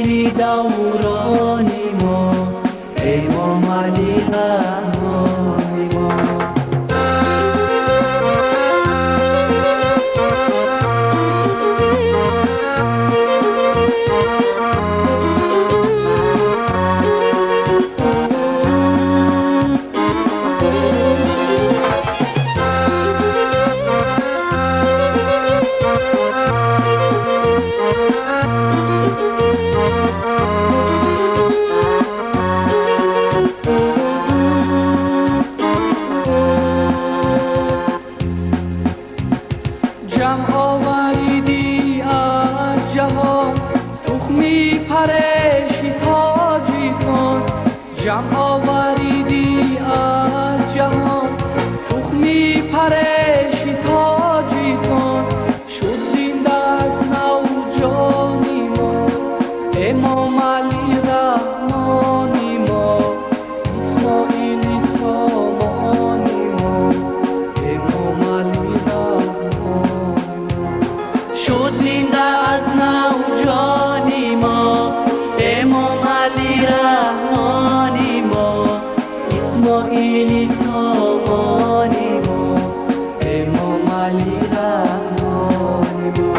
Охири даврони мо, Эмомалӣ Раҳмони мо. Ҷамъ оваридӣ аз ҷаҳон тухми пареши тоҷикон, ҷамъ оваридӣ аз ҷаҳон тухми пареши тоҷикон. Шуд зинда аз нав ҷони мо, Эмомалӣ Раҳмони мо, Исмоили Сомони мо, Эмомалӣ Раҳмони мо. Шуд зинда аз нав ҷони мо, Эмомалӣ Раҳмони мо, Исмоили Сомони мо, Эмомалӣ Раҳмони мо.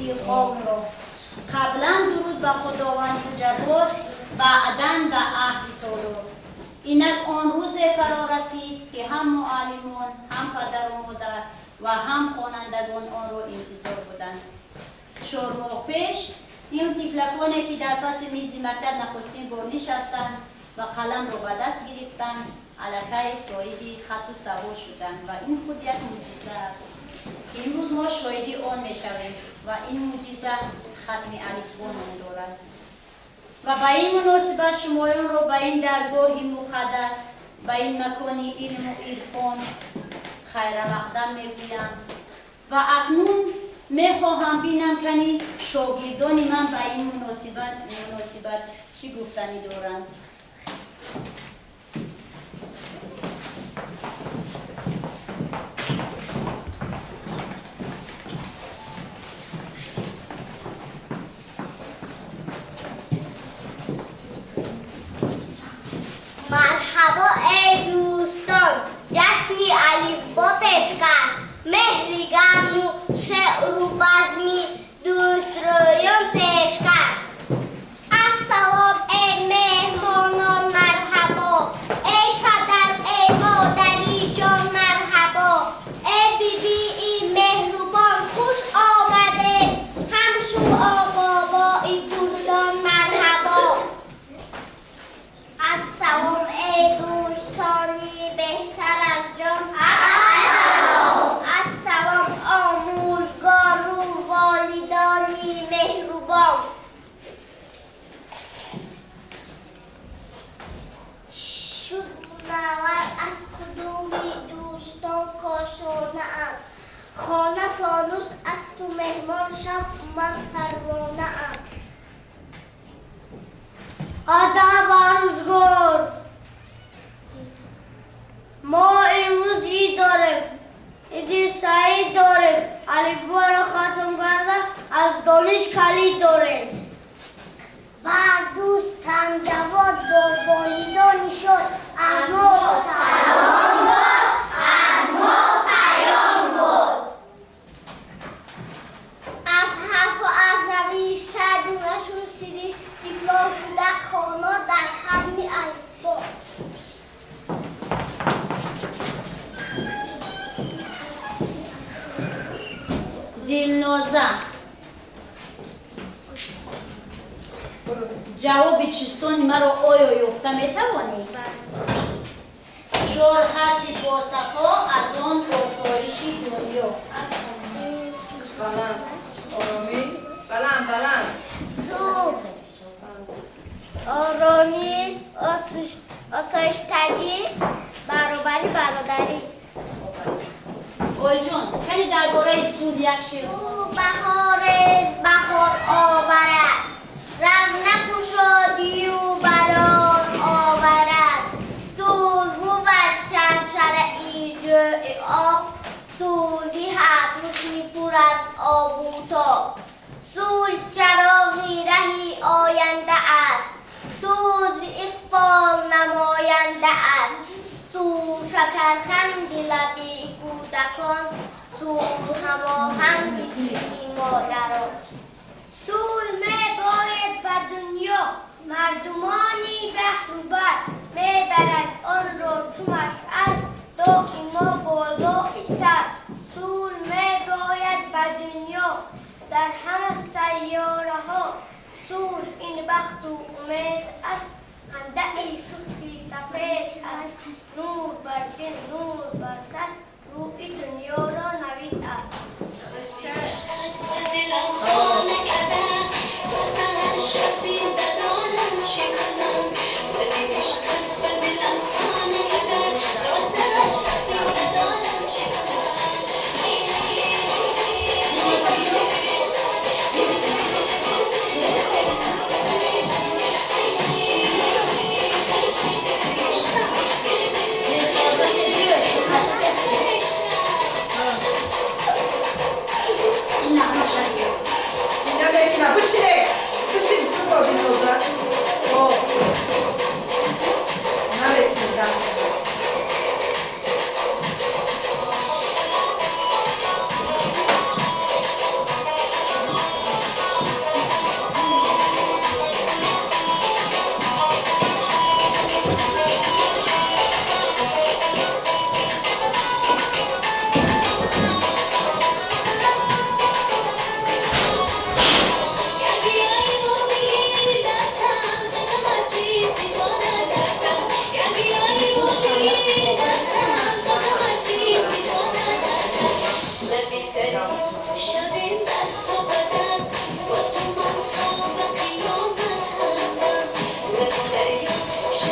Қудсии хокро. Қаблан дуруд ба Худованди Ҷаббор, баъдан ба аҳли толор. Инак он рӯзе фаро расид, ки ҳам муаллимон, ҳам падару модар ва ҳам хонандагон онро интизор буданд. 4 моҳ пеш ин тифлаконе, ки дар паси мизи мактаб нахустин бор нишастанд ва қаламро ба даст гирифтанд, аллакай соҳиби хату савод шуданд ва ин худ як мӯъҷиза аст, ки имрӯз мо шоҳиди он мешавем ва ин мӯъҷиза хатми алифбо ном дорад. Ва ба ин муносибат шумоёнро ба ин даргоҳи муқаддас, ба ин макони илму ирфон хайрамақдам мегӯям. Ва акнун мехоҳам бинам, кани шогирдони ман ба ин муносибат чӣ гуфтанӣ доранд. Марҳабо, эй дӯстон, ҷашни алифбо пешкаш, меҳри гарму шеъру базми дӯстрӯён пешкаш. Ассалом, эй меҳмонон, марҳабо, эй падар, эй модари ҷон, марҳабо, эй бибии меҳрубон, хуш омадед, ҳам шумо бобои пурдон, марҳабо. Ассалом, эй дӯстони беҳтар аз ҷон, ассалом, омӯзгору волидони меҳрубон. Шуд мунаввар аз қудуми дӯстон кошонаам, хона фонус асту меҳмон шаб, ман парвонаам. Адаб, омӯзгор, мо имрӯз ид дорем, иди саид дорем, алифборо хатм карда аз дониш калид дорем. Бар дӯстам ҷавод бо волидони шод аз мо салом дод, аз мо паём буд. Аз ҳарфу аз навишта дунашон сири тифлон шуда хона дар хатми алифбо. Дилноза, ҷавоби чистони маро оё ёфта метавонӣ? Чор ҳарфи босафо, аз он осоиши дунё. Баланд, оромӣ, баланд, баланд. Сулҳ, оромӣ, осоиштагӣ, баробарӣ, бародарӣ. Ойҷон, кани дар бораи сулҳ як шеър. Баҳорез баҳор оварад, равнақу шодию барор оварад. Сулҳ бувад шаршараи ҷӯи об, сулҳ диҳад ҳусни пур аз обу тоб. Сулҳ чароғи раҳи оянда аст, сулҳ зи иқбол намоянда аст. Сулҳ шакарханди лаби кӯдакон, сулҳ ҳамоҳанги дили модарон. Сулҳ мебояд ба дунё, мардумони баҳрубар мебарад онро чу машъал доимо болои сар. Сулҳ мебояд ба дунё дар ҳама сайёраҳо. Сулҳ ин бахту умед аст, хандаи субҳи сафед аст. Нур бар дил, нур бар сар, рӯи дунёро навид аст. Дилам хона карда, то саҳар шаб зинда дорам, чӣ кунам? Бади ишқат ба дилам хона карда, то саҳар шаб зинда дорам, чӣ кунам? Ин нағма шавӣ. Ина мекунам, бишинед, бишин ту бо Дилноза. О.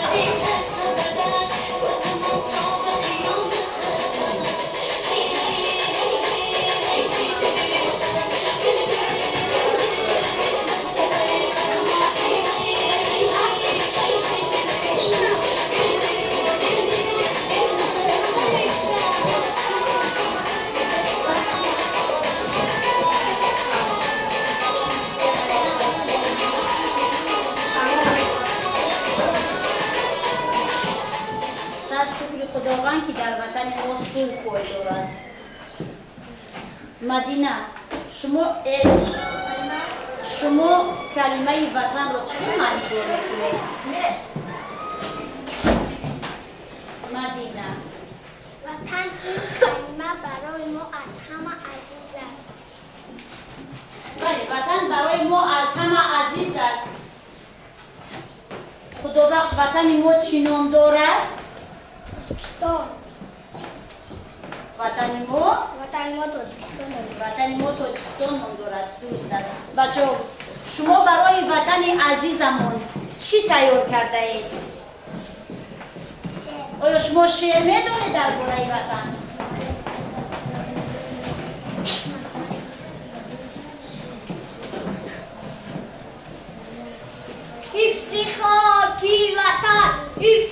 شویم از همه دست، با تو من تا به قیامت هستم. هی هی هی هی هی دل عشقم، دل دل دل مست عشقم. هی هی هی هی هی دل عشقم، دل دل دل دل مست عشقم. Сад шукри Худованд, ки дар ватани мо сулҳ пойдор аст. Мадина, шумо шумо калимаи ватанро чӣ хел маънидор мекунед? Мадина. Ватан, ин калима барои мо аз ҳама азиз аст. Бале, ватан барои мо аз ҳама азиз аст. Худобахш, ватани мо чӣ ном дорад? Тоҷикистон. Ватани мо? Ватани мо Тоҷикистон дорад. Ватани мо Тоҷикистон ном дорад, дуруст аст. Бачаҳо, шумо барои ватани азизамон чӣ тайёр кардаед? Оё шумо шеър медонед дар бораи ватан? Ҳифзи хоки ватан, ҳифзи